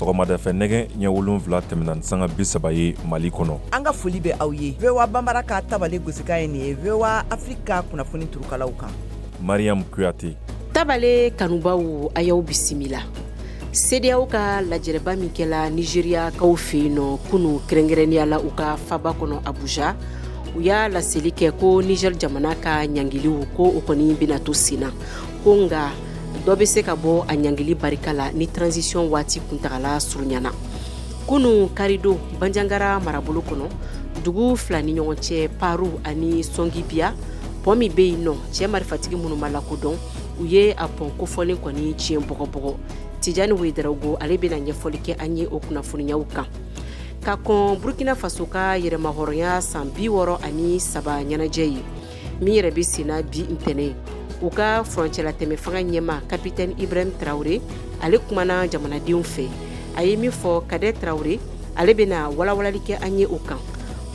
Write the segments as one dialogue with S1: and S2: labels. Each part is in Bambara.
S1: Sɔgɔmada fɛ nɛgɛ ɲɛ 7 tɛmɛna ni sanga 30 ye Mali kɔnɔ.
S2: An ka foli bɛ aw ye VOA Banbara ka tabale gosikan ye nin ye VOA Afrique ka kunnafoni turukalaw kan.
S1: Mariam Kuyate.
S3: Tabale kanubaw a y'aw bisimila. CEDEAO ka lajɛrɛba min kɛla Nizeriyakaw fɛ yen nɔ kunu kɛrɛnkɛrɛnnenya la u ka faba kɔnɔ Abuja, u y'a laseli kɛ ko Niger jamana ka ɲangiliw ko o kɔni bɛna to senna, ko nka dɔ bɛ se ka bɔ a ɲangili barika la ni transition waati kuntagala surunyana. Kunu karidon Banjagara marabolo kɔnɔ, dugu fila ni ɲɔgɔn cɛ Paru ani Sɔngibiya, pɔn min bɛ yen nɔ, cɛ marifatigi minnu ma lakodɔn, u ye a pɔn kofɔlen kɔni tiɲɛ bɔgɔbɔgɔ. Tijani Wedarawogo ale bɛna ɲɛfɔli kɛ an ye o kunnafoniyaw kan. Ka kɔn Burkina Faso ka yɛrɛmahɔrɔnya san 63 ɲɛnajɛ ye min yɛrɛ bɛ senna bi ntɛnɛn, u ka furancɛlatɛmɛ fanga ɲɛmaa kapitɛni Ibrahim Traore ale kumana jamanadenw fɛ. A ye min fɔ, Kadɛ Traore ale bɛna walawalali kɛ an ye o kan.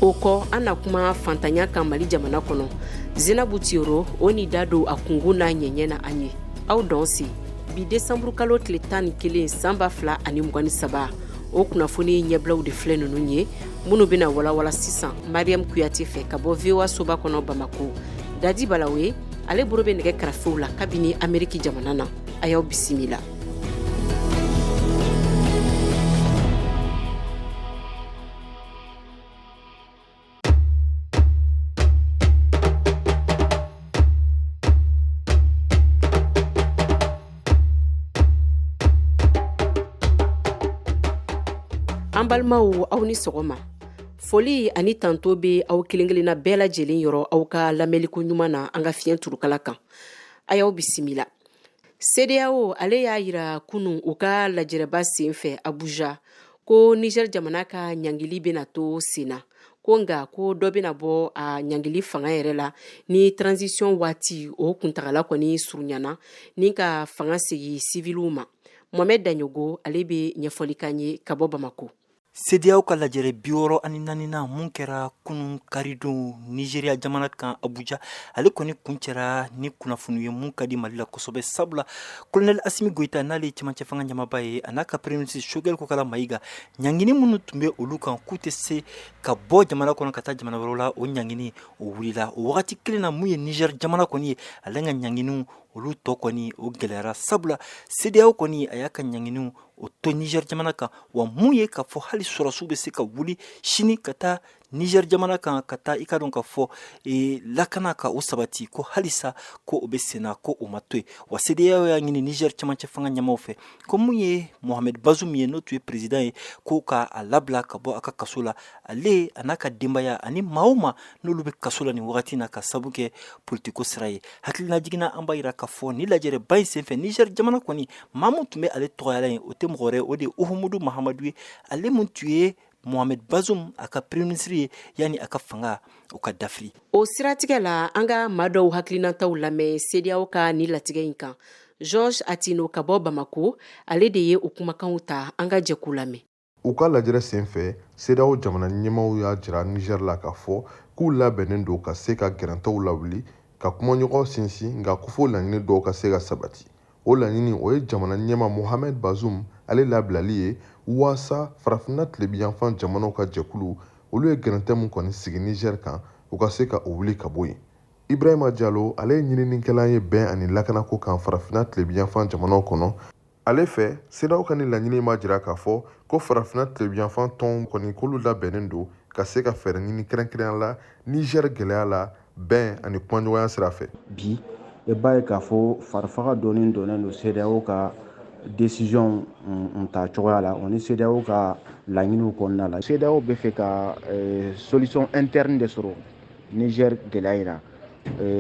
S3: O kɔ, an na kuma fantanya kan Mali jamana kɔnɔ. Zenabu Tiyoro o n'i da don a kunkun n'a ɲɛɲɛ na an ye. Aw dɔnse bi desanburu kalo tile 11 san 2023, o kunnafoni ɲɛbilaw de filɛ ninnu ye minnu bɛna walawala sisan Mariam Kuyate fɛ ka bɔ VOA soba kɔnɔ Bamako. Dadi Balawe ale bolo bɛ nɛgɛ karafew la kabini Ameriki jamana na. A y'aw bisimila. An balimaw, aw ni sɔgɔma. Foli ani tanto bɛ aw kelen-kelenna bɛɛ lajɛlen yɔrɔ aw ka lamɛnliko ɲuman na an ka fiɲɛ turukala kan. A y'aw bisimila. CEDEAO ale y'a yira kunun u ka lajɛrɛba senfɛ Abuja ko Niger jamana ka ɲangili bɛna to senna, ko nka ko dɔ bɛna bɔ a ɲangili fanga yɛrɛ la ni transition waati o kuntagala kɔni surunyana ni ka fanga segin siviliw ma. Mohamed Daɲogo ale bɛ ɲɛfɔli k'an ye ka bɔ Bamako.
S4: CEDEAO ka lajɛrɛ 64nan mun kɛra kunun karidon Nigeria jamana kan Abuja, ale kɔni kuncɛra ni kunnafoni ye mun ka di Mali la kosɛbɛ, sabula Colonel Assimi Goïta, n'ale ye cɛmancɛ fanga ɲɛmaaba ye, a n'a ka premier ministre Choguel Kokalla Maïga, ɲangini minnu tun bɛ olu kan k'u tɛ se ka bɔ jamana kɔnɔ ka taa jamana wɛrɛw la, o ɲangini o wulila. O wagati kelen na, mun ye Niger jamana kɔni ye, ale ka ɲanginiw olu tɔ kɔni o gɛlɛyara, sabula CEDEAO kɔni a y'a ka ɲanginiw o to Niger jamana kan. Wa mun ye k'a fɔ hali sɔrɔsiw bɛ se ka wuli sini ka taa Niger jamana kan ka taa i ka dɔn k'a fɔ lakana ka o sabati, ko halisa ko o bɛ senna, ko o ma to yen. Wa CEDEAO y'a ɲini Niger cɛmancɛ fanga ɲɛmaaw fɛ ko mun ye Mohamed Bazoum ye, n'o tun ye président ye, ko ka a labila ka bɔ a ka kaso la, ale a n'a ka denbaya ani maa o maa n'olu bɛ kaso la nin wagati na ka sabu kɛ politiko sira ye. Hakililajigin na, an b'a yira k'a fɔ ni lajɛrɛba in senfɛ, Niger jamana kɔni maa min tun bɛ ale tɔgɔya ye, o tɛ mɔgɔ wɛrɛ, o de ye Uhumudu Mahamadu ye, ale mun tun ye Mohamed Bazoum a ka premier ministre ye yanni a ka fanga o ka dafiri.
S3: O siratigɛ la, an ka maa dɔw hakilinataw lamɛn CEDEAO ka nin latigɛ in kan. Georges Atino ka bɔ Bamako, ale de ye o kumakanw ta, an ka jɛ k'u lamɛn.
S5: U ka lajɛrɛ senfɛ, CEDEAO jamana ɲɛmaaw y'a jira Niger la k'a fɔ k'u labɛnnen don ka se ka gɛrɛntɛw lawuli, ka kumaɲɔgɔn sinsin, nka ko fo laɲini dɔw ka se ka sabati. O laɲini o ye jamana ɲɛmaa Mohamed Bazoum ale labilali ye, waasa farafinna tilebinyanfan jamanaw ka jɛkulu olu ye gɛrɛntɛ min kɔni sigi Niger kan, u ka se ka o wuli ka bɔ yen. Ibrahima Jalo ale ye ɲininikɛla ye bɛn ani lakanako kan farafinna tilebinyanfan jamanaw kɔnɔ. Ale fɛ, CEDEAO ka nin laɲini b'a jira k'a fɔ ko farafinna tilebinyanfan tɔnw kɔni k'olu labɛnnen don ka se ka fɛɛrɛ ɲini kɛrɛnkɛrɛnya la Niger gɛlɛya la bɛn ani kumaɲɔgɔnya sira fɛ.
S6: Bi e b'a ye k'a fɔ farifaga dɔɔni donnen don CEDEAO ka décision ta cogoya la, o ni CEDEAO ka laɲiniw kɔnɔna la. CEDEAO bɛ fɛ ka solution interne de sɔrɔ Niger gɛlɛya in na.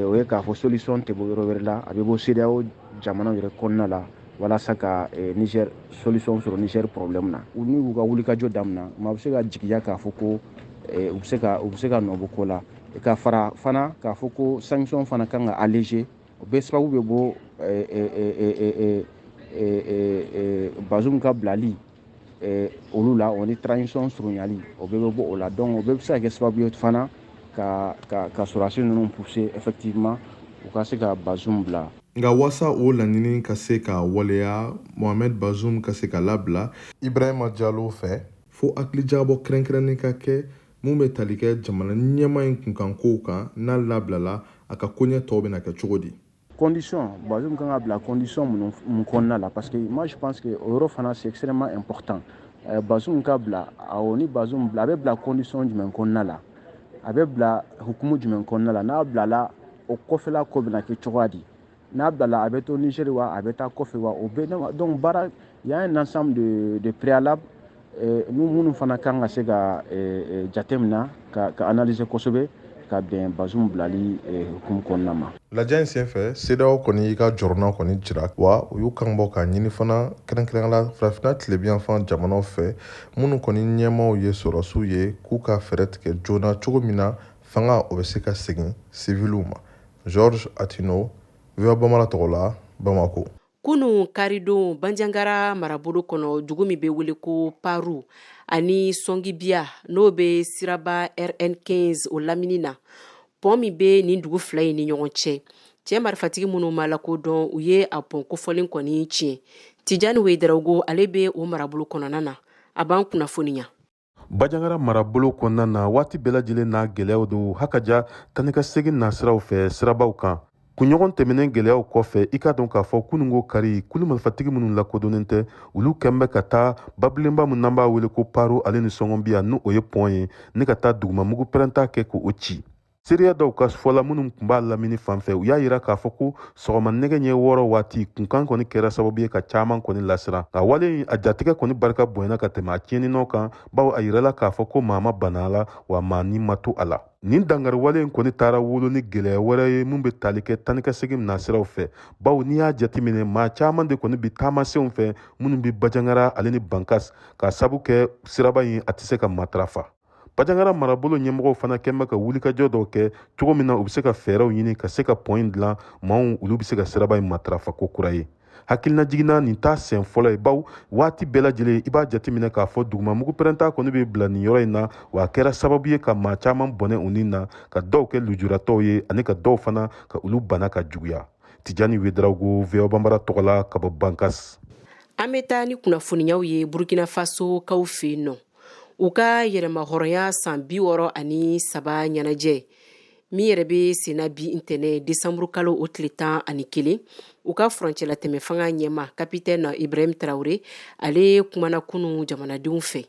S6: O ye k'a fɔ solution tɛ bɔ yɔrɔ wɛrɛ la, a bɛ bɔ CEDEAO jamanaw yɛrɛ kɔnɔna la walasa ka Niger solution sɔrɔ Niger problème na. U n'u y'u ka wulikajɔ daminɛ, maa bɛ se ka jigiya k'a fɔ ko u bɛ se ka nɔ bɔ ko la. Ka fara fana k'a fɔ ko sanction fana kan ka alléger, o bɛɛ sababu bɛ bɔ Bazoum ka bilali olu la, o ni transition surunyali, o bɛɛ bɛ bɔ o la. Donc o bɛɛ bɛ se ka kɛ sababu ye fana ka sɔrɔdasi ninnu pousser effectivement u ka se ka Bazoum bila.
S5: Nka waasa o laɲini ka se ka waleya, Mohamed Bazoum ka se ka labila Ibrahima Jalo fɛ, fo hakilijagabɔ kɛrɛnkɛrɛnnen ka kɛ mun bɛ tali kɛ jamana ɲɛmaa in kunkankow kan. N'a labilala, a ka koɲɛ tɔw bɛna kɛ cogo di?
S6: Condition, Bazoum kan ka bila condition minnu mun kɔnɔna la? Parce que moi, je pense que o yɔrɔ fana, c'est extrêmement important. Bazoum ka bila, awɔ, ni Bazoum bila, a bɛ bila condition jumɛn kɔnɔna la? A bɛ bila hukumu jumɛn kɔnɔna la? N'a bilala, o kɔfɛla ko bɛna kɛ cogoya di? N'a bilala, a bɛ to Niger wa, a bɛ taa kɔfɛ wa? O bɛ donc baara, il y a un ensemble de préalables nu minnu fana kan ka se ka jateminɛ ka analyser kosɛbɛ ka bɛn Bazoum bilali hukumu kɔnɔna ma.
S5: Lajɛ in senfɛ, CEDEAO kɔni y'i ka jɔrɔna kɔni jira, wa u y'u kan bɔ k'a ɲini fana, kɛrɛnkɛrɛnnenya la farafinna tilebinyanfan jamanaw fɛ, minnu kɔni ɲɛmaaw ye sɔrɔsiw ye, k'u ka fɛɛrɛ tigɛ joona cogo min na fanga o bɛ se ka segin siviliw ma. Georges Atino, VOA Bambara tɔgɔ la, Bamako.
S3: Kunu karidon, Banjagara marabolo kɔnɔ, dugu min bɛ wele ko Paru ani Sɔngibiya, n'o bɛ siraba RN15 o lamini na, pɔn min bɛ nin dugu fila in ni ɲɔgɔn cɛ, cɛ marifatigi minnu ma lakodɔn, u ye a pɔn kofɔlen kɔni tiɲɛ. Tijani Wedarawogo, ale bɛ o marabolo kɔnɔna na, a b'an kunnafoniya.
S5: Bajangara marabolo kɔnɔna na, waati bɛɛ lajɛlen n'a gɛlɛyaw don hakaja tani ka segin nasiraw fɛ sirabaw kan. Kunɲɔgɔn tɛmɛnen gɛlɛyaw kɔfɛ, i k'a dɔn k'a fɔ kunungo kari, kulu marifatigi minnu lakodɔnnen tɛ, olu kɛn bɛ ka taa babilenba min n'an b'a wele ko Paro ale ni Sɔngɔnbiya, n'o o ye pɔn ye, ni ka taa dugumamugu pɛrɛnta kɛ k'o ci. Seereya dɔw ka fɔla, minnu tun b'a lamini fan fɛ, u y'a yira k'a fɔ ko sɔgɔma nɛgɛ ɲɛ 6 waati kunkan kɔni kɛra sababu ye ka caaman kɔni lasiran. Nka wale in, a jatigɛ kɔni barika bonyana ka tɛmɛ a tiɲɛninɔ kan, bawo a yirala k'a fɔ ko maa ma bana a la, wa maa ni ma to a la. Nin dangari wale in kɔni taara wolo ni gɛlɛya wɛrɛ ye mun bɛ tali kɛ tani ka segin nasiraw fɛ, bawo n'i y'a jateminɛ, maa caaman de kɔni bi taamasenw fɛ minnu bɛ Bajangara ale ni Bankas, k'a sabu kɛ siraba in a tɛ se ka matarafa. Bajangara marabolo ɲɛmɔgɔw fana kɛn bɛ ka wulikajɔ dɔw kɛ cogo min na u bɛ se ka fɛɛrɛw ɲini ka se ka pɔn in dilan, maaw olu bɛ se ka siraba in matarafa ko kura ye. Hakilina jiginna, nin t'a sɛn fɔlɔ ye, baw waati bɛɛ lajɛlen i b'a jateminɛ k'a fɔ dugumamugu pɛrɛnta kɔni bɛ bila nin yɔrɔ in na, wa a kɛra sababu ye ka maa caman bɔnɛ u ni na, ka dɔw kɛ lujuratɔw ye, ani ka dɔw fana ka olu bana ka juguya. Tijani Wedarawogo, VOA Banbara tɔgɔ la, ka bɔ Bankas.
S3: An bɛ taa ni kunnafoniyaw ye Burkina Faso kaw fɛ yen nɔ. U ka yɛrɛmahɔrɔnya san 63 ɲɛnajɛ min yɛrɛ bɛ senna bi ntɛnɛn desanburu kalo o tile 11, u ka furancɛlatɛmɛ fanga ɲɛma, kapitɛni Ibrahim Traoré, ale kumana kunu jamanadenw fɛ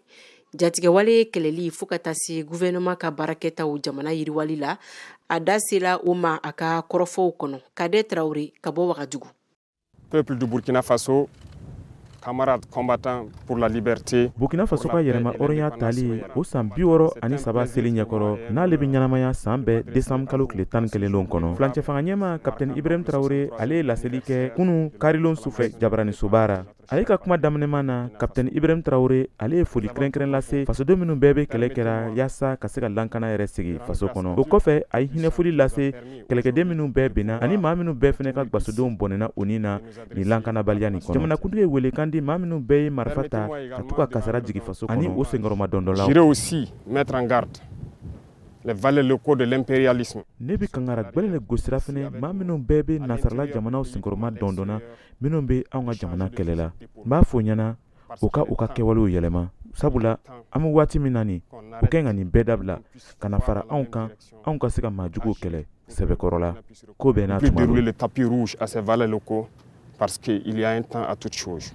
S3: jatigɛwale kɛlɛli fo ka taa se gouvernement ka baarakɛtaw jamana yiriwali la. A da sela o ma a ka kɔrɔfɔw kɔnɔ. Kadɛ Traoré ka bɔ Wagadugu.
S7: Peuple du Burkina Faso, camarades combattants pour la liberté.
S1: Burkina Faso ka yɛrɛma hɔrɔnya tali o san 63 seli ɲɛkɔrɔ, n'ale bɛ ɲɛnamaya san bɛɛ décembre kalo tile 11 lon kɔnɔ, furancɛ fanga ɲɛma kapitɛni Ibrahim Traoré, ale ye laseli kɛ kunu karilon sufɛ jabaranisoba ra. Ale ka kuma daminɛman na, kapitɛni Ibrahim Traoré, ale ye foli kɛrɛnkɛrɛn lase fasoden minnu bɛɛ bɛ kɛlɛ kɛra yaasa ka se ka lankana yɛrɛ sigi faso kɔnɔ. O kɔfɛ, a ye hinɛfoli lase kɛlɛkɛden minnu bɛɛ binna ani maa minnu bɛɛ fɛnɛ ka gwasodenw bɔnɛna u ni na nin lankanabaliya nin kɔnɔ. Jamanakuntigi ye welekan di maa minnu bɛɛ ye marifa ta ka to ka kasara jigi faso kɔnɔ ani o senkɔrɔma dɔndɔlaw.
S7: J'irai aussi mettre en garde les valets locaux de l'impérialisme.
S1: Ne bɛ kangara gbɛlɛ le gosira fɛnɛ maa minnu bɛɛ bɛ nasarala jamanaw senkɔrɔma dɔndɔnna, minnu bɛ anw ka jamana kɛlɛ la. N b'a fɔ ɲɛna u ka u ka kɛwalew yɛlɛma, sabula an bɛ waati min na nin, u kɛ ka nin bɛɛ dabila ka na fara anw kan, anw ka se ka maajuguw kɛlɛ sɛbɛkɔrɔ la. Ko bɛɛ n'a tuma.
S7: Dérouler le tapis rouge à ces valets locaux parce qu'il y a un temps à toute chose.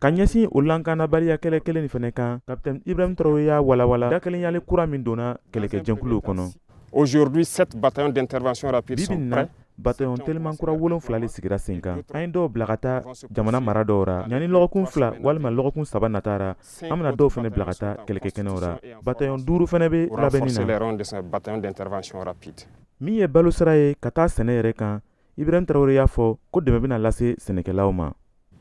S1: Ka ɲɛsin o lankanabaliya kɛlɛ kelen nin fɛnɛ kan, kapitɛni Ibrahim Traoré y'a walawala dakelenyali kura min donna kɛlɛkɛjɛkuluw kɔnɔ.
S7: Aujourd'hui, sept bataillons d'intervention rapide sont prêts.
S1: Bataillon teliman kura 7 le sigira sen kan. An ye dɔw bila ka taa jamana mara dɔw ra. Ɲani lɔgɔkun 2 walima lɔgɔkun 3 nata ra, an bena dɔw fɛnɛ bila ka taa kɛlɛkɛkɛnɛw ra. Bataillon 5 fɛnɛ be labɛnni na. Min ye balosira ye ka taa sɛnɛ yɛrɛ kan, Ibrahim Traoré y'a fɔ ko dɛmɛ bɛna lase sɛnɛkɛlaw ma.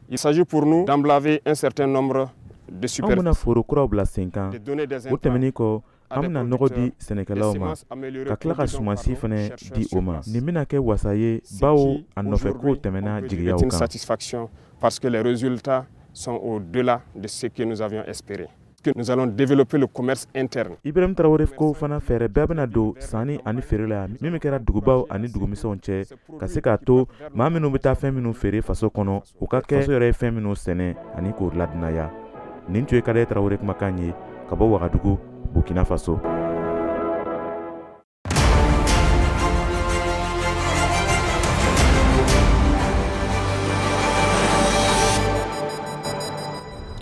S7: Il s'agit pour nous d'emblaver un certain nombre de
S1: super An bɛna foro kuraw bila sen kan. O tɛmɛnen kɔ, an bɛna nɔgɔ di sɛnɛkɛlaw ma, ka tila ka sumansi fɛnɛ di o ma. Nin bɛna kɛ wasa ye, bawo a nɔfɛ kow tɛmɛna jigiyaw kan.
S7: Satisfaction parce que les résultats sont au-delà de ce que nous avions espéré. Que nous allons développer le commerce interne.
S1: Ibrahim Traoré ko fana fɛɛrɛ bɛɛ bɛna don sanni ani feere la min bɛ kɛra dugubaw ani dugumisɛnw cɛ, ka se k'a to maa minnu bɛ taa fɛn minnu feere faso kɔnɔ, u ka kɛ faso yɛrɛ ye fɛn minnu sɛnɛ ani k'o ladunaya. Nin tun ye Kadɛ Traoré kumakan ye ka bɔ Wagadugu, Burkina Faso.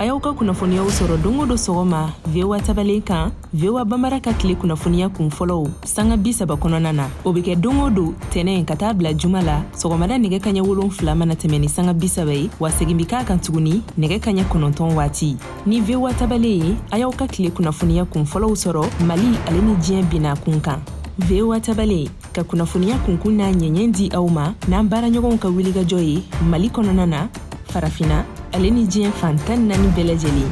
S8: A y'aw ka kunnafoniyaw sɔrɔ don o don sɔgɔma VOA tabalen kan, VOA Bambara ka tile kunnafoniya kun fɔlɔw sanga 30 kɔnɔna na. O bɛ kɛ don o don tɛnɛ ka taa bila juma la, sɔgɔmada nɛgɛ kaɲɛ 7 mana tɛmɛ ni sanga 30 ye, wa segin bɛ k'a kan tuguni nɛgɛ kaɲɛ 9 waati. Ni VOA tabalen ye, a y'aw ka tile kunnafoniya kun fɔlɔw sɔrɔ Mali ale ni diɲɛ binna kun kan. VOA tabalen ka kunnafoniya kunkun n'a ɲɛɲɛ di aw ma n'an baaraɲɔgɔnw ka wulikajɔ ye Mali kɔnɔna na, Farafina ale ni diɲɛ fan 14 bɛɛ lajɛlen.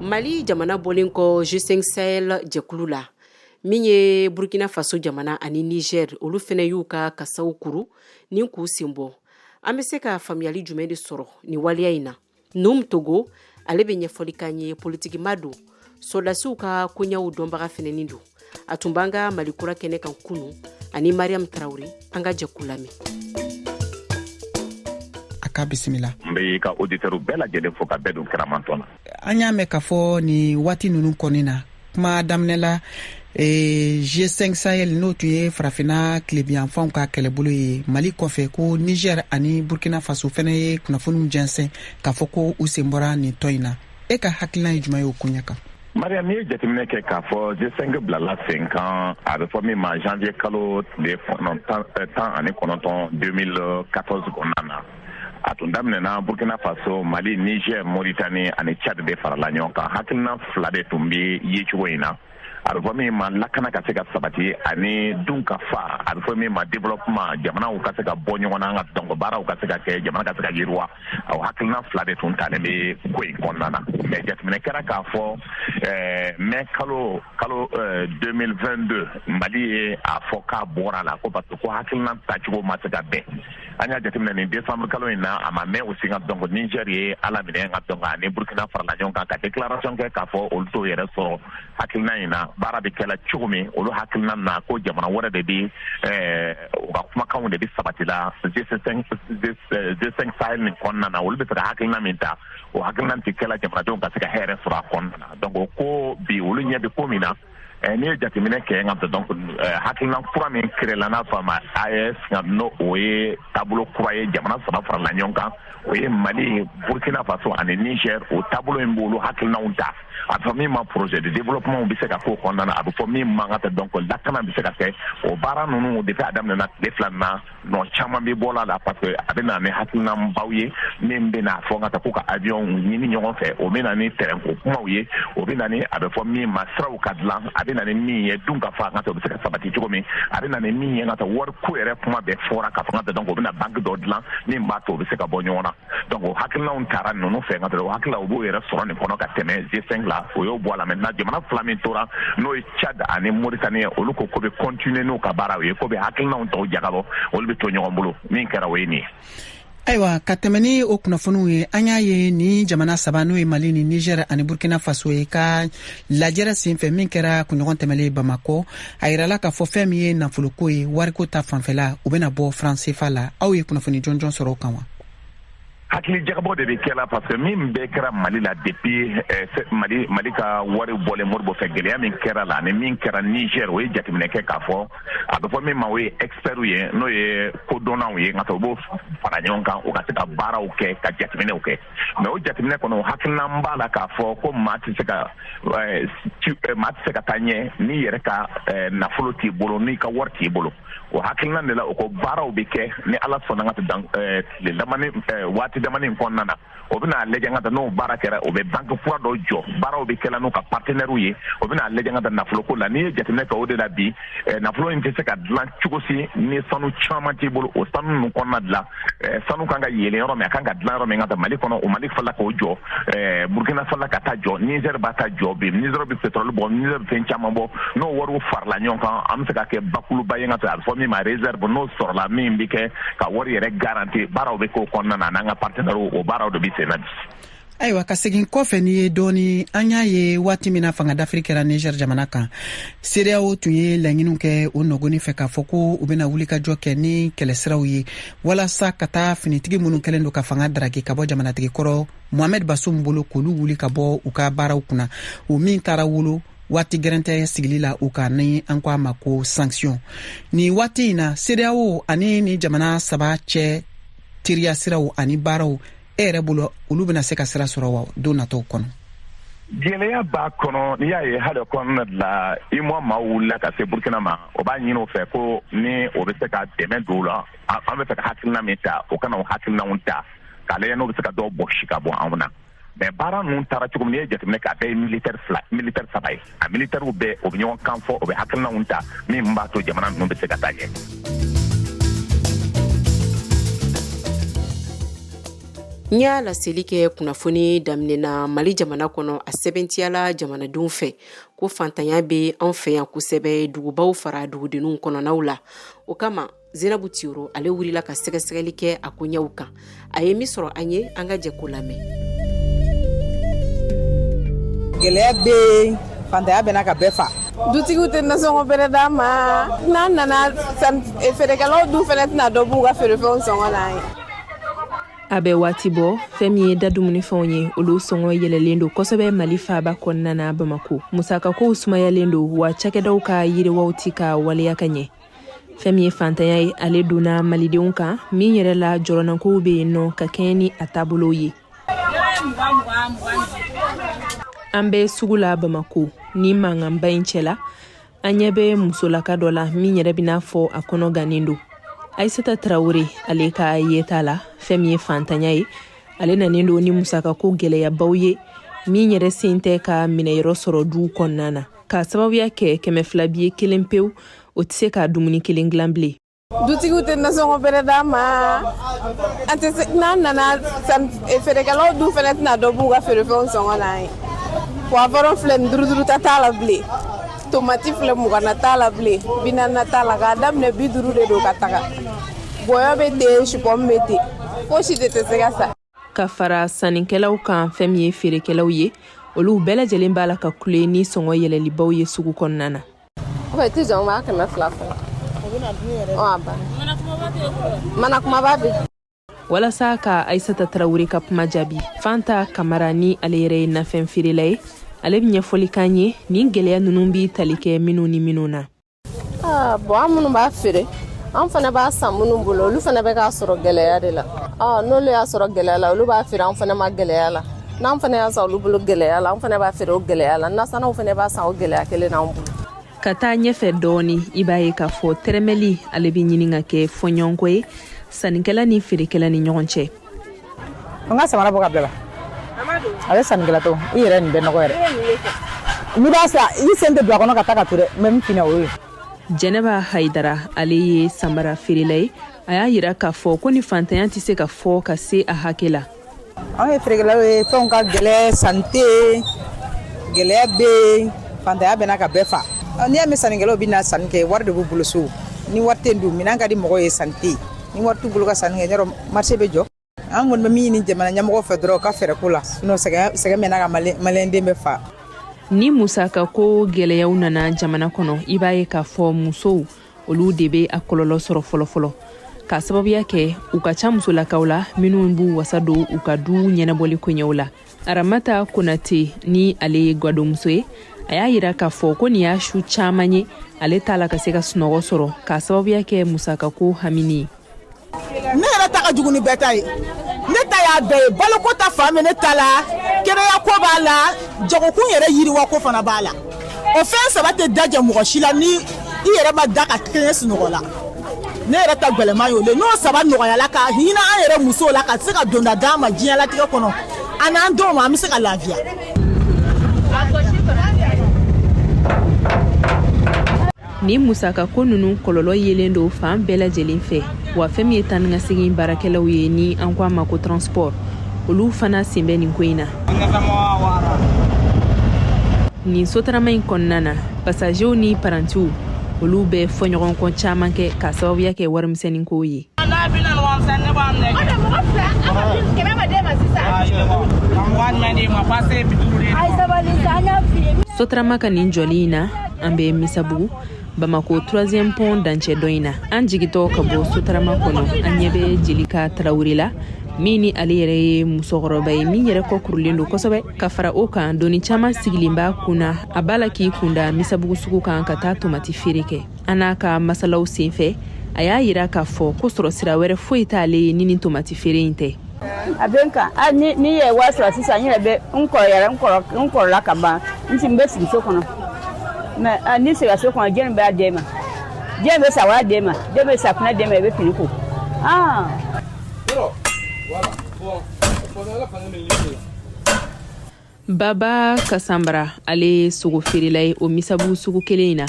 S3: Mali jamana bɔlen kɔ G5 Sahel jɛkulu la, min ye Burkina Faso jamana ani Niger, olu fana y'u ka kasaw kuru ni k'u sen bɔ. An bɛ se ka faamuyali jumɛn de sɔrɔ nin waleya in na? Num Togo ale bɛ ɲɛfɔli k'an ye. Politikima don, sɔrɔdasiw ka koɲɛw dɔnbaga fɛnɛni don. A tun b'an ka Mali kura kɛnɛ kan kunu ani Mariam Traoré. An ka jɛ k'u lamɛn.
S9: A ka bisimila.
S10: N bɛ ka auditeurs bɛɛ lajɛlen fo ka bɛɛ don karamantɔn na.
S9: An y'a mɛn k'a fɔ nin waati ninnu kɔni na, kuma daminɛ la, G5 Sahel, n'o tun ye Farafinna tilebiyanfanw ka kɛlɛbolo ye, Mali kɔfɛ, ko Niger ani Burkina Faso fɛnɛ ye kunnafoniw jɛnsɛn k'a fɔ ko u sen bɔra nin tɔn in na. E ka hakilina ye jumɛn ye o koɲɛ kan?
S10: Mariam, n'i ye jateminɛ kɛ k'a fɔ G5 bilala sen kan, a bɛ fɔ min ma janvier kalo tile 19 2014 kɔnɔna na, a tun daminɛna Burkina Faso, Mali, Niger, Mauritanie ani Tchad de farala ɲɔgɔn kan. Hakilina fila de tun bɛ yecogo in na: a bɛ fɔ min ma lakana ka se ka sabati ani dun ka fa, a bɛ fɔ min ma développement, jamanaw ka se ka bɔ ɲɔgɔn na, an ka dɔnko baaraw ka se ka kɛ, jamana ka se ka yiriwa. O hakilina fila de tun talen bɛ ko in kɔnɔna na. Mais jateminɛ kɛra k'a fɔ mai kalo 2022, Mali ye a fɔ k'a bɔra la ko parce que ko hakilina tacogo ma se ka bɛn. An y'a jateminɛ nin décembre kalo in na, a ma mɛn aussi ka donc Niger ye ala minɛ ka donc ani Burkina farala ɲɔgɔn kan ka déclaration kɛ k'a fɔ olu t'o yɛrɛ sɔrɔ hakilina in na. Baara bɛ kɛla cogo min, olu hakilina na ko jamana wɛrɛ de bɛ u ka kumakanw de bɛ sabati la G5 Sahel nin kɔnɔna na. Olu bɛ fɛ ka hakilina min ta, o hakilina tɛ kɛla jamanadenw ka se ka hɛrɛ sɔrɔ a kɔnɔna na. Donc o ko bi olu ɲɛ bɛ ko min na, n'i ye jateminɛ kɛ nka donc hakilina kura min créé la n'a fɔ a ma AES, n'o o ye taabolo kura ye, jamana saba farala ɲɔgɔn kan, o ye Mali, Burkina Faso ani Niger. O taabolo in b'olu hakilinaw ta, a bɛ fɔ min ma projet de développement bɛ se ka k'o kɔnɔna na, a bɛ fɔ min ma ka donc lakana bɛ se ka kɛ. O baara ninnu, depuis a daminɛna tile 2 na, nɔ caman bɛ bɔ la parce que a bɛ na ni hakilinabaw ye min bɛ n'a fɔ ka taa ko ka avion ɲini ɲɔgɔn fɛ, o bɛ na ni terrain ko kumaw ye, o bɛ na ni a bɛ fɔ min ma siraw ka dilan, a bɛ na ni min ye dun ka fa ka taa o bɛ se ka sabati cogo min, a bɛ na ni min ye ka taa wari ko yɛrɛ kuma bɛɛ fɔra k'a fɔ ka taa donc o bɛ na banque dɔ dilan min b'a to o bɛ se ka bɔ ɲɔgɔn na. Donc o hakilinaw taara ninnu fɛ ka taa o hakilila u b'o yɛrɛ sɔrɔ nin kɔnɔ ka tɛmɛ G5 la, o y'o bɔ a la. Maintenant, jamana fila min tora, n'o ye Tchad ani Mauritanie, olu ko ko bɛ continuer n'u ka baaraw ye, ko bɛ hakilinaw tɔw jagabɔ, olu bɛ to ɲɔgɔn bolo. Min kɛra, o ye nin ye.
S9: Ayiwa, ka tɛmɛ ni o kunnafoniw ye, an y'a ye ni jamana saba, n'o ye Mali ni Niger ani Burkina Faso ye, ka lajɛrɛ senfɛ min kɛra kunɲɔgɔn tɛmɛlen Bamakɔ, a yirala k'a fɔ fɛn min ye nafoloko ye, wariko ta fanfɛla, u bɛna bɔ franc CFA la. Aw ye kunnafoni jɔnjɔn sɔrɔ o kan wa?
S10: Hakili jagabɔ de bɛ kɛla parce que min bɛɛ kɛra Mali la depuis Mali ka wari bɔlen Modibo fɛ, gɛlɛya min kɛra la ani min kɛra Niger, o ye jateminɛ kɛ k'a fɔ a bɛ fɔ min ma o ye experts ye, n'o ye kodɔnnaw ye, nka o b'o fara ɲɔgɔn kan, u ka se ka baaraw kɛ, ka jateminɛw kɛ. Mais o jateminɛ kɔnɔ, hakilina b'a la k'a fɔ ko maa tɛ se ka taa ɲɛ n'i yɛrɛ ka nafolo t'i bolo, n'i ka wari t'i bolo. O hakilina de la, o ko baaraw bɛ kɛ ni Ala sɔnna ka dan tile damani waati damani in kɔnɔna na, o bɛna lajɛ ka taa n'o baara kɛra, o bɛ banque kura dɔ jɔ, baaraw bɛ kɛla n'u ka partenaires ye, o bɛna lajɛ ka taa nafoloko la. N'i ye jateminɛ kɛ o de la bi, nafolo in tɛ se ka dilan cogo si ni sanu caman t'i bolo. O sanu ninnu kɔnɔna dilan, sanu kan ka yɛlɛ yɔrɔ min, a kan ka dilan yɔrɔ min ka taa Mali kɔnɔ, o Mali fɔlɔ k'o jɔ, Burkina fɔlɔ ka taa jɔ, Niger b'a ta jɔ bi, Niger bɛ pétrole bɔ, Niger bɛ fɛn caman bɔ. N'o wariw farala ɲɔgɔn kan, an bɛ se ka kɛ bakuruba ye ka taa a bɛ fɔ min min ma réserve, n'o sɔrɔla, min bɛ kɛ ka wari yɛrɛ garanti, baaraw bɛ k'o kɔnɔna na n'an ka partenaires, o baaraw de bɛ sen na bi.
S9: Ayiwa, ka segin kɔfɛ ni ye dɔɔni, an y'a ye waati min na fanga dafiri kɛra Niger jamana kan, CEDEAO tun ye laɲiniw kɛ o nɔgɔni fɛ k'a fɔ ko u bɛna wulikajɔ kɛ ni kɛlɛsiraw ye walasa ka taa finitigi minnu kɛlen don ka fanga daraki ka bɔ jamanatigi kɔrɔ Mohamed Bazoum bolo, k'olu wuli ka bɔ u ka baaraw kunna. O min taara wolo waati gɛrɛntɛ sigili la u kan, ni an ko a ma ko sanction. Nin waati in na, CEDEAO ani ni jamana saba cɛ teriya siraw ani baaraw, e yɛrɛ bolo, olu bɛna se ka sira sɔrɔ wa don natɔw kɔnɔ?
S10: Gɛlɛya b'a kɔnɔ. N'i y'a ye, hali kɔnɔna la, UEMOA maaw wulila ka se Burukina ma, o b'a ɲini o fɛ ko ni o bɛ se ka dɛmɛ don u la. An bɛ fɛ ka hakilina min ta, o kana o hakilinaw ta k'a lajɛ n'o bɛ se ka dɔw bɔsi ka bɔ anw na. Mais baara ninnu taara cogo min, n'i ye jateminɛ kɛ, a bɛɛ ye militaire fila, militaire saba ye. A militaires bɛɛ, o bɛ ɲɔgɔn kan fɔ, o bɛ hakilinaw ta min b'a to jamana ninnu bɛ se ka taa ɲɛ.
S3: N y'a laseli kɛ kunnafoni daminɛ na, Mali jamana kɔnɔ, a sɛbɛntiyala jamanadenw fɛ ko fantanya bɛ an fɛ yan kosɛbɛ, dugubaw fara dugudenninw kɔnɔnaw la. O kama, Zenabu Tiyoro, ale wulila ka sɛgɛsɛgɛli kɛ a koɲɛw kan. A ye min sɔrɔ an ye, an ka jɛ k'o lamɛn.
S2: Gɛlɛya bɛ yen, fantanya bɛ na ka bɛɛ fa.
S11: Dutigiw tɛ nasɔngɔ bɛrɛ d'an ma. N'an nana, feerekɛlaw dun fana tɛna dɔ b'u ka feerefɛnw sɔngɔ la an ye.
S8: A bɛ waati bɔ, fɛn min ye da dumunifɛnw ye, olu sɔngɔ yɛlɛlen don kosɛbɛ Mali faaba kɔnɔna na, Bamako. Musakakow sumayalen don wa, cakɛdaw ka yiriwaw ti ka waleya ka ɲɛ. Fɛn min ye fantanya ye, ale donna malidenw kan min yɛrɛ la, jɔrɔnankow bɛ yen nɔ ka kɛɲɛ ni a taabolow ye. An bɛ sugu la Bamako ni mankanba in cɛla, an ɲɛ bɛ musolaka dɔ la min yɛrɛ bɛna fɔ a kɔnɔ gannen don. Ayisata Tarawele, ale ka yeta la, fɛn min ye fantanya ye, ale nanen don ni musakako gɛlɛyabaw ye min yɛrɛ sen tɛ ka minɛyɔrɔ sɔrɔ duw kɔnɔna na, k'a sababuya kɛ 200 biye kelen pewu, o tɛ se ka dumuni kelen dilan bilen.
S11: Dutigiw tɛ nasɔngɔ bɛrɛ d'an ma. An tɛ se n'an nana, feerekɛlaw dun fana tɛna dɔ b'u ka feerefɛnw sɔngɔ la an ye. Poivron filɛ nin, duuru duuru ta t'a la bilen. Tomati filɛ, 20 na t'a la bilen, 40 na t'a la. K'a daminɛ 50 de don ka taga. Gɔyɔ bɛ ten, chou-pomme bɛ ten, fosi de tɛ se ka san.
S8: Ka fara sannikɛlaw kan, fɛn min ye feerekɛlaw ye, olu bɛɛ lajɛlen b'a la ka kule ni sɔngɔ yɛlɛlibaw ye sugu kɔnɔna na.
S11: O tɛ jɔn b'a 200 fɔlɔ. Mana kumaba bɛ.
S8: Walasa ka Ayisata Tarawele ka kuma jaabi, Fanta Kamara, ni ale yɛrɛ ye nafɛn feerela ye, ale bɛ ɲɛfɔli k'an ye nin gɛlɛya ninnu bɛ tali kɛ minnu ni minnu na.
S11: Ah, bon, an minnu b'a feere, an fana b'a san minnu bolo, olu fana bɛ k'a sɔrɔ gɛlɛya de la. N'olu y'a sɔrɔ gɛlɛya la, olu b'a feere an fana ma gɛlɛya la. N'an fana y'a san olu bolo gɛlɛya la, an fana b'a feere o gɛlɛya la. Nasanaw fana b'a san o gɛlɛya kelen n'an bolo.
S8: Ka taa ɲɛfɛ dɔɔni, i b'a ye k'a fɔ tɛrɛmɛli, ale bɛ ɲini ka kɛ fɔɲɔgɔnkɔ ye sannikɛla ni feerekɛla ni ɲɔgɔn cɛ.
S12: N ka samara bɔ ka bila, a bɛ sannikɛla to i yɛrɛ nin bɛɛ nɔgɔ yɛrɛ. N'i b'a san, i sen tɛ don a kɔnɔ ka taa ka to dɛ. N bɛ min f'i ɲɛna, o ye.
S8: Jɛnɛba Hayidara, ale ye samara feerela ye. A y'a yira k'a fɔ ko ni fantanya tɛ se ka fɔ ka se a hakɛ la.
S12: Anw ye feerekɛlaw ye, fɛnw ka gɛlɛ, sanni tɛ yen, gɛlɛya bɛ yen, fantanya bɛ na ka bɛɛ fa. N'i y'a mɛn sannikɛlaw bɛ na sanni kɛ, wari de b'u bolo so. Ni wari tɛ yen dun, minɛn ka di mɔgɔw ye, sanni tɛ yen. Ni wari t'u bolo ka sanni kɛ, yɔrɔ marché bɛ jɔ. An kɔni bɛ min ɲini jamana ɲɛmɔgɔ fɛ dɔrɔn, u ka fɛɛrɛ ko la, sinon sɛgɛn bɛ na ka maliyɛnden bɛɛ fa.
S8: Ni musaka ko gɛlɛyaw nana jamana kɔnɔ, i b'a ye k'a fɔ musow, olu de bɛ a kɔlɔlɔ sɔrɔ fɔlɔfɔlɔ, k'a sababuya kɛ u ka ca musolakaw la minnu b'u wasa don u ka du ɲɛnabɔli koɲɛw la. Aramata Konate, ni ale ye gwadonmuso ye, a y'a yira k'a fɔ ko nin y'a su caman ye ale t'a la ka se ka sunɔgɔ sɔrɔ, k'a sababuya kɛ musakako hamini ye.
S13: Ne yɛrɛ ta ka jugu ni bɛɛ ta ye. Ne ta y'a bɛɛ ye. Baloko ta fan bɛ ne ta la, kɛnɛya ko b'a la, jagokun yɛrɛ yiriwa ko fana b'a la. O fɛn saba tɛ dajɛ mɔgɔ si la ni i yɛrɛ ma da ka kɛɲɛ sunɔgɔ la. Ne yɛrɛ ta gwɛlɛman y'o le. N'o saba nɔgɔyala ka hinɛ an yɛrɛ musow la, ka se ka donda d'an ma diɲɛlatigɛ kɔnɔ, a n'an denw ma, an bɛ se ka lafiya.
S8: Ni musakako ninnu kɔlɔlɔ yelen don fan bɛɛ lajɛlen fɛ wa, fɛn min ye taa ni ka segin baarakɛlaw ye, ni an ko a ma ko transport, olu fana sen bɛ nin ko in na. Nin sotarama in kɔnɔna na, pasajew ni parantiw, Olu bɛ fɔɲɔgɔnkɔ caman kɛ k'a sababuya kɛ warimisɛnninko ye. Sotarama ka nin jɔli in na, an bɛ Misabugu, Bamako troisième pont dancɛ dɔ in na. An jigitɔ ka bɔ sotarama kɔnɔ, an ɲɛ bɛ Jelika Tarawele la, min ni ale yɛrɛ ye musokɔrɔba ye min yɛrɛ kɔ kurulen don kosɛbɛ. Ka fara o kan, doni caman sigilen b'a kun na. A b'a la k'i kunda Misabugu sugu kan ka taa tomati feere kɛ. An n'a ka masalaw senfɛ, a y'a yira k'a fɔ ko sɔrɔ sira wɛrɛ foyi t'ale ye ni nin tomati feere in tɛ.
S14: A bɛ n kan, hali ni ye wari sɔrɔ sisan, n yɛrɛ bɛ n kɔrɔ yɛrɛ, n kɔrɔla ka ban, n si n bɛ sigi so kɔnɔ. Mais n'i sigira so kɔnɔ, jɛni b'a d'e ma, jɛni bɛ sawara d'e ma, jɛni bɛ safunɛ d'e ma, i bɛ fini ko.
S8: Baba Kasanbara, ale ye sogo feerela ye o Misabugu sugu kelen in na.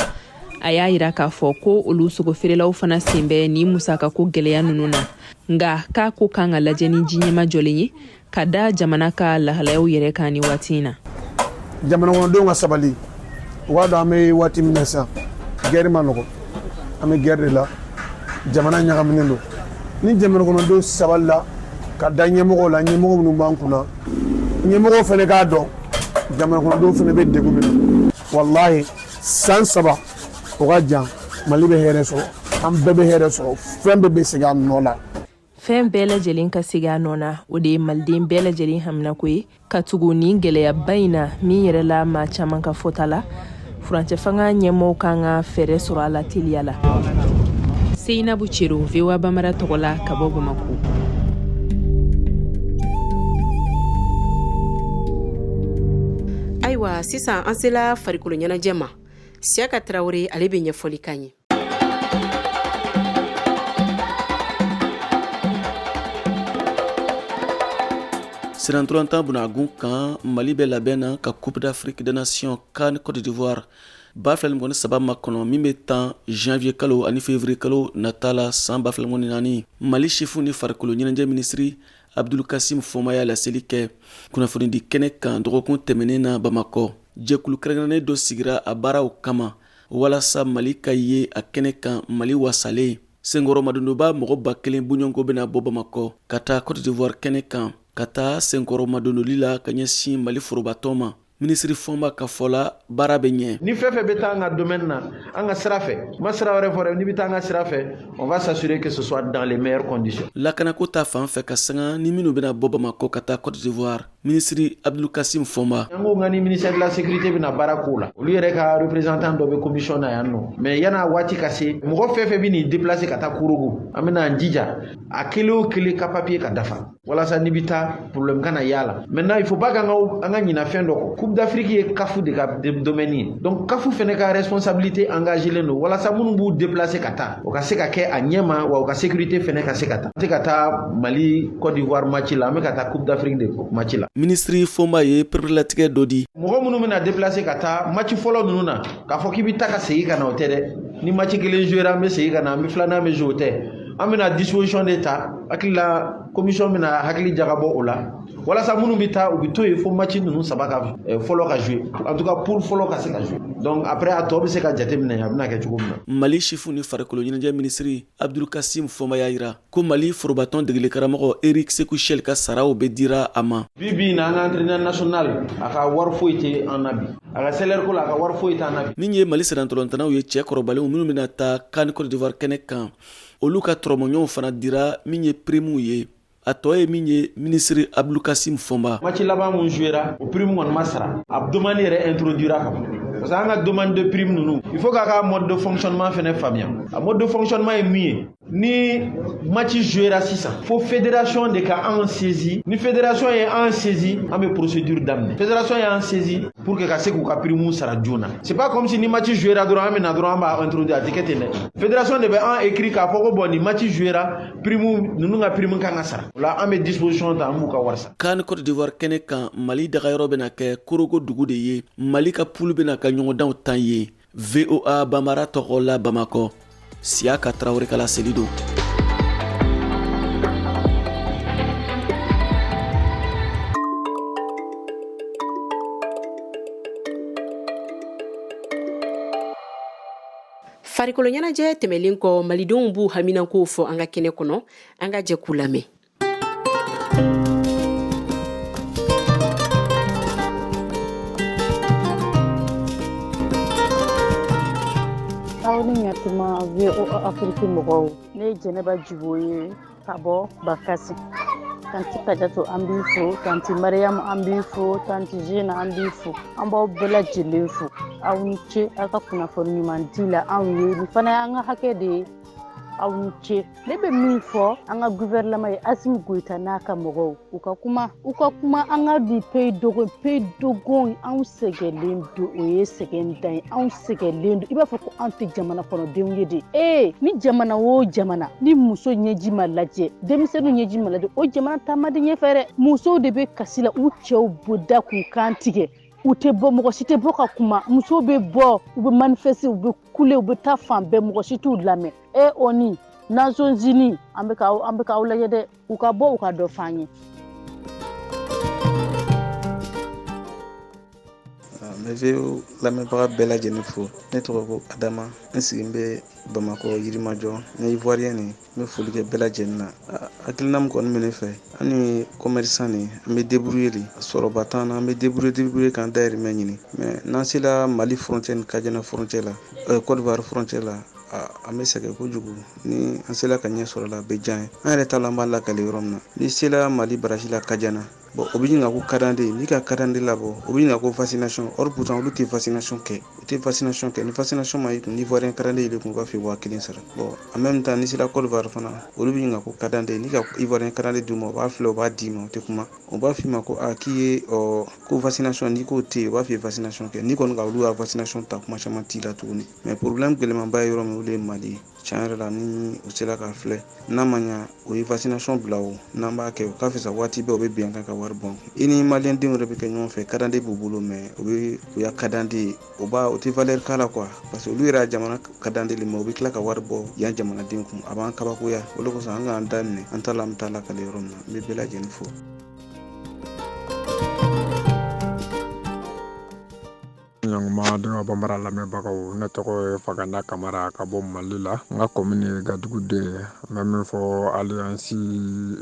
S8: A y'a yira k'a fɔ ko olu sogo feerelaw fana sen bɛ nin musakako gɛlɛya ninnu na, nka k'a ko kan ka lajɛ ni ji ɲɛmajɔlen ye ka da jamana ka lahalayaw yɛrɛ kan ni waati in na.
S15: Jamana kɔnɔdenw ka sabali, u b'a dɔn an bɛ waati min na sisan, guerre ma nɔgɔ, an bɛ guerre de la, jamana ɲagaminen don. Ni jamana kɔnɔdenw sabalila ka da ɲɛmɔgɔw la, ɲɛmɔgɔ minnu b'an kunna, ɲɛmɔgɔw fana k'a dɔn jamana kɔnɔdenw fana bɛ degun min na, walahi san 3 o ka jan, Mali bɛ hɛrɛ sɔrɔ, an bɛɛ bɛ hɛrɛ sɔrɔ, fɛn bɛɛ bɛ segin a nɔ la.
S8: Fɛn bɛɛ lajɛlen ka segin a nɔ na, o de ye maliden bɛɛ lajɛlen haminako ye, ka tugu nin gɛlɛyaba in na min yɛrɛ la maa caman ka fɔta la, furancɛ fanga ɲɛmɔgɔw kan ka fɛɛrɛ sɔrɔ a la teliya la. Seyinabu Cero, VOA Bambara tɔgɔ la ka bɔ Bamako.
S3: Ayiwa, sisan an sela farikolo ɲɛnajɛ ma. Siyaka Tarawele, ale bɛ ɲɛfɔli k'an ye.
S16: Sennantolatan bunagun kan, Mali bɛ labɛn na ka Coupe d'Afrique des Nations CAN Côte d'Ivoire 2023 makɔnɔ, min bɛ tan janvier kalo ani février kalo nata la san 2024. Mali sifinw ni farikolo ɲɛnajɛ minisiri Abdul Kasim Fɔnba y'a laseli kɛ kunnafonidi kɛnɛ kan dɔgɔkun tɛmɛnen na Bamakɔ. Jɛkulu kɛrɛnkɛrɛnnen dɔ sigira a baaraw kama walasa Mali ka ye a kɛnɛ kan Mali wasalen. Senkɔrɔmadondonba mɔgɔ 1000 bɔɲɔgɔnko bɛna bɔ Bamakɔ ka taa Cote d'Ivoire kɛnɛ kan ka taa senkɔrɔmadondoli la ka ɲɛsin Mali forobatɔn ma. Minisiri Fɔnba ka fɔ la, baara bɛ ɲɛ.
S17: Ni fɛn fɛn bɛ taa an ka domaine na, an ka sira fɛ, n ma sira wɛrɛ fɔ dɛ, n'i bɛ taa an ka sira fɛ, on va s'assurer que ce soit dans les meilleures conditions.
S16: Lakanako ta fan fɛ, ka sanga ni minnu bɛna bɔ Bamakɔ ka taa Cote d'Ivoire, minisiri Abdul Kasim Fɔnba.
S17: An ko nka ni ministère de la sécurité bɛna baara k'o la, olu yɛrɛ ka représentant dɔ bɛ commission na yan nɔ. Mais yan'a waati ka se, mɔgɔ fɛn fɛn bɛ n'i déplacer ka taa Korogo, an bɛna an jija a kelen o kelen ka papier ka dafa, walasa n'i bɛ taa, problème kana y'a la. Maintenant, il faut pas qu'an ka an ka ɲina fɛn dɔ kɔ. Coupe d'Afrique ye CAF de ka domaine ye, donc CAF fɛnɛ ka responsabilité engagé len don walasa minnu b'u déplacer ka taa, o ka se ka kɛ a ɲɛ ma, wa u ka sécurité fɛnɛ ka se ka taa. An tɛ ka taa Mali Côte d'Ivoire match la, an bɛ ka taa Coupe d'Afrique de match la.
S16: Minisiri Fɔnba ye pereperelatigɛ dɔ di.
S17: Mɔgɔ minnu bɛna déplacer ka taa match fɔlɔ ninnu na, k'a fɔ k'i bɛ taa ka segin ka na, o tɛ dɛ. Ni match kelen jouera, an bɛ segin ka na, an bɛ filanan bɛ jouer, o tɛ. An bɛna disposition de ta, hakili la commission bɛna hakili jagabɔ o la, walasa minnu bɛ taa, u bɛ to yen fo match ninnu saba ka fɔlɔ ka jouer, en tout cas poule fɔlɔ ka se ka jouer. Donc après, a tɔ bɛ se ka jateminɛ a bɛna kɛ cogo min na.
S16: Mali sifinw ni farikolo ɲɛnajɛ minisiri Abdul Kasim Fɔnba y'a yira ko Mali forobatɔn degeli karamɔgɔ Eric Sekou Chelle ka saraw bɛ dira a ma.
S17: Bi bi in na, an ka entraîneur national, a ka wari foyi tɛ an na bi, a ka salaire ko la, a ka wari foyi t'an na bi.
S16: Min ye Mali sennantolatannaw ye, cɛ kɔrɔbalenw minnu bɛna taa CAN Côte d'Ivoire kɛnɛ kan, olu ka tɔrɔmɔɲɔgɔnw fana dira, min ye primew ye. A tɔ ye min ye, minisiri Abdul Kasim Fɔnba.
S17: Match laban mun jouera, o prime kɔni ma sara. A demande yɛrɛ introduira ka ban, parce que an ka demande de prime ninnu, il faut k'a ka mode de fonctionnement fɛnɛ faamuya. A mode de fonctionnement ye min ye, ni match jouera sisan, fo fédération de ka an saisi. Ni fédération ye an saisi, an bɛ procédure daminɛ. Fédération y'an saisi pour que ka se k'u ka prime sara joona. C'est pas comme si ni match jouera dɔrɔn, an bɛ na dɔrɔn, an b'a introduire, a tɛ kɛ ten dɛ. Fédération de bɛ an écrit k'a fɔ ko bon, ni match jouera, prime ninnu ka prime kan ka sara. O la, an bɛ disposition ta, an b'u ka wari sara.
S16: CAN Côte d'Ivoire kɛnɛ kan, Mali dagayɔrɔ bɛna kɛ Korogo dugu de ye. Mali ka poule bɛna ka ɲɔgɔndanw tan ye. VOA Bambara tɔgɔ la Bamakɔ, Siyaka Tarawele ka laseli don.
S3: Farikolo ɲɛnajɛ tɛmɛlen kɔ, malidenw b'u haminankow fɔ an ka kɛnɛ kɔnɔ. An ka jɛ k'u lamɛn.
S18: Aw ni ɲatuma VOA Afiriki mɔgɔw. Ne ye Jɛnɛba Jibo ye ka bɔ Bakasi. Tanti Kajatu an b'i fo, tanti Mariyamu an b'i fo, tanti Zena an b'i fo. An b'aw bɛɛ lajɛlen fo. Aw ni ce aw ka kunnafoni ɲuman di la anw ye. Nin fana y'an ka hakɛ de ye. Aw ni ce. Ne bɛ min fɔ an ka gouvernement ye, Asimi Goyita n'a ka mɔgɔw, u ka kuma, u ka kuma an ka nin pays dogon, pays dogon anw sɛgɛnlen don, o ye sɛgɛn dan ye, anw sɛgɛnlen don. I b'a fɔ ko an tɛ jamana kɔnɔdenw ye de. Ee, ni jamana o jamana, ni muso ɲɛji ma lajɛ, denmisɛnninw ɲɛji ma lajɛ, o jamana taa man di ɲɛfɛ dɛ. Musow de bɛ kasi la, u cɛw bɛ da k'u kan tigɛ. U tɛ bɔ, mɔgɔ si tɛ bɔ ka kuma. Musow bɛ bɔ, u bɛ manifester, u bɛ kule, u bɛ taa fan bɛɛ, mɔgɔ si t'u lamɛn. E ONU, Nations Unies, an bɛ k'aw lajɛ dɛ. U ka bɔ, u ka dɔ f'an ye.
S19: N bɛ VOA lamɛnbaga bɛɛ lajɛlen fo. Ne tɔgɔ ko Adama, n sigilen bɛ Bamakɔ Yirimajɔ. N ye Ivoirien de ye. N bɛ foli kɛ bɛɛ lajɛlen na. Hakilina min kɔni bɛ ne fɛ, an ye commerçant de ye, an bɛ débrouiller de, sɔrɔba t'an na, an bɛ débrouiller débrouiller k'an dahirimɛ ɲini. Mais n'an sera Mali frontière ni Kajana frontière la, Côte d'Ivoire frontière la, an bɛ sɛgɛn kojugu. Ni an sera ka ɲɛ sɔrɔ la, a bɛ diya an ye. An yɛrɛ t'a la an b'a lakale yɔrɔ min na. N'i sera Mali barrage la Kajana, bon, o bɛ ɲininka ko carte d'identité, n'i ka carte d'identité labɔ, o bɛ ɲininka ko vaccination. Or pourtant olu tɛ vaccination kɛ, u tɛ vaccination kɛ. Ni vaccination ma y'i kun, ni Ivoirien carte d'identité y'i kun, u b'a f'i ye 1000 sara. Bon, en même temps n'i sera Côte d'Ivoire fana, olu bɛ ɲininka ko carte d'identité, n'i ka Ivoirien carte d'identité d'u ma, u b'a filɛ, u b'a d'i ma, u tɛ kuma. U b'a f'i ma ko aa k'i ye ɔ ko vaccination, n'i k'o tɛ yen, u b'a f'i ye vaccination kɛ. N'i kɔni ka olu ka vaccination ta, kuma caman t'i la tuguni. Mais problème gɛlɛmanba ye yɔrɔ min, o de ye Mali ye. Tiɲɛ yɛrɛ la, ni u sera ka filɛ, n'a ma ɲa o ye vaccination bila o, n'an b'a kɛ o ka fisa. Waati bɛɛ o bɛ bin an kan ka wari bɔn. I ni maliyɛn denw yɛrɛ bɛ kɛ ɲɔgɔn fɛ, carte d'identité b'u bolo, mais o bɛ u ya carte d'identité, o b'a o tɛ valeur k'a la quoi, parce que olu yɛrɛ ya jamana carte d'identité le, mais u bɛ tila ka wari bɔ yan jamanaden kun, a b'an kabakoya. O de kosɔn an k'an daminɛ, an t'a la an bɛ taa lakale yɔrɔ min na. N bɛ bɛɛ lajɛlen fo.
S20: Ɲanguma VOA Bambara lamɛnbagaw, ne tɔgɔ ye Faganda Kamara ka bɔ Mali la, n ka commune ye Gadugu de ye. N bɛ min fɔ Alliance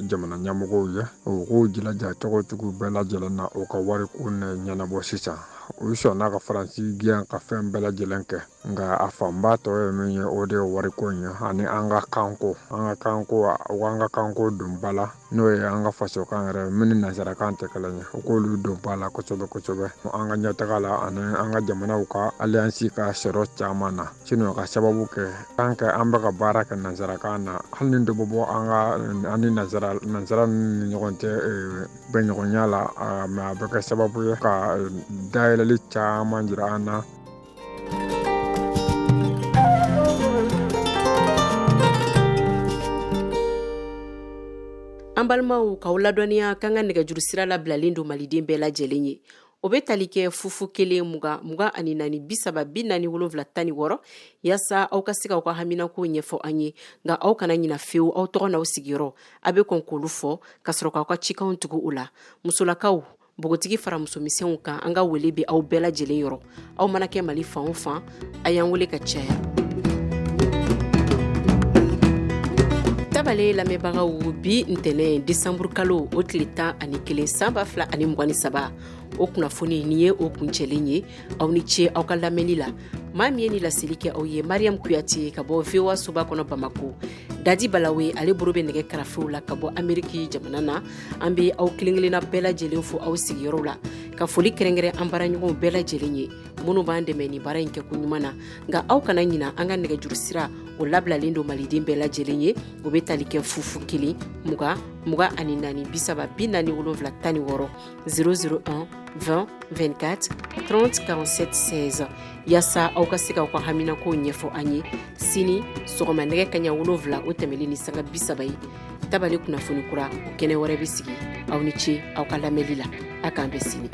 S20: jamana ɲɛmɔgɔw ye, u k'u jilaja cogo cogo bɛɛ lajɛlen na, u ka wariko ne ɲɛnabɔ sisan. U sɔnna ka Faransi gɛn ka fɛn bɛɛ lajɛlen kɛ, nka a fanba tɔ ye min ye, o de ye wariko in ye, ani an ka kanko, an ka kanko, u k'an ka kanko don ba la, n'o ye an ka fasokan yɛrɛ min ni nansarakan tɛ kelen ye, u k'olu don ba la kosɛbɛ kosɛbɛ an ka ɲɛtaga la, ani an ka jamanaw ka alliance ka sɔrɔ caman na. Sinon ka sababu kɛ tant que an bɛ ka baara kɛ nansarakan na, hali ni dɔ bɛ bɔ an ka an ni nansara nansara ninnu ni ɲɔgɔn cɛ bɛnɲɔgɔnya la, mais a bɛ kɛ sababu ye ka dayɛlɛli caman jira an na.
S3: An balimaw, k'aw ladɔnniya k'an ka nɛgɛjuru sira labilalen don maliden bɛɛ lajɛlen ye. O bɛ tali kɛ 0 1 20 24 30 47 16, yaasa aw ka se k'aw ka haminankow ɲɛfɔ an ye. Nka aw kana ɲina fewu, aw tɔgɔ n'aw sigiyɔrɔ, a bɛ kɔn k'olu fɔ ka sɔrɔ k'aw ka cikanw tugu o la. Musolakaw, npogotigi fara musomisɛnw kan, an ka wele bɛ aw bɛɛ lajɛlen yɔrɔ. Aw mana kɛ Mali fan o fan, a y'an wele ka caya. Tabale lamɛnbagaw, bi ntɛnɛn desanburu kalo o tile 11 san 2023, o kunnafoni nin ye o kuncɛlen ye. Aw ni ce aw ka lamɛnni la. Maa min ye ni laseli kɛ aw ye, Mariam Kuyate ka bɔ VOA soba kɔnɔ Bamako. Dadi Balawe, ale bolo bɛ nɛgɛ karafew la ka bɔ Ameriki jamana na. An bɛ aw kelen-kelenna bɛɛ lajɛlen fo aw sigiyɔrɔw la, ka foli kɛrɛnkɛrɛn an baaraɲɔgɔnw bɛɛ lajɛlen ye minnu b'an dɛmɛ ni baara in kɛko ɲuman na. Nka aw kana ɲina, an ka nɛgɛjuru sira o labilalen don maliden bɛɛ lajɛlen ye. O bɛ tali kɛ 0 0 20 24 30 47 16, 001 20 24 30 47 16, yaasa aw ka se k'aw ka haminakow ɲɛfɔ an ye. Sini sɔgɔma nɛgɛ kaɲa 7 o tɛmɛlen ni sanga 30 ye, tabale kunnafoni kura o kɛnɛ wɛrɛ bɛ sigi. Aw ni ce aw ka lamɛnli la. A k'an bɛn sini.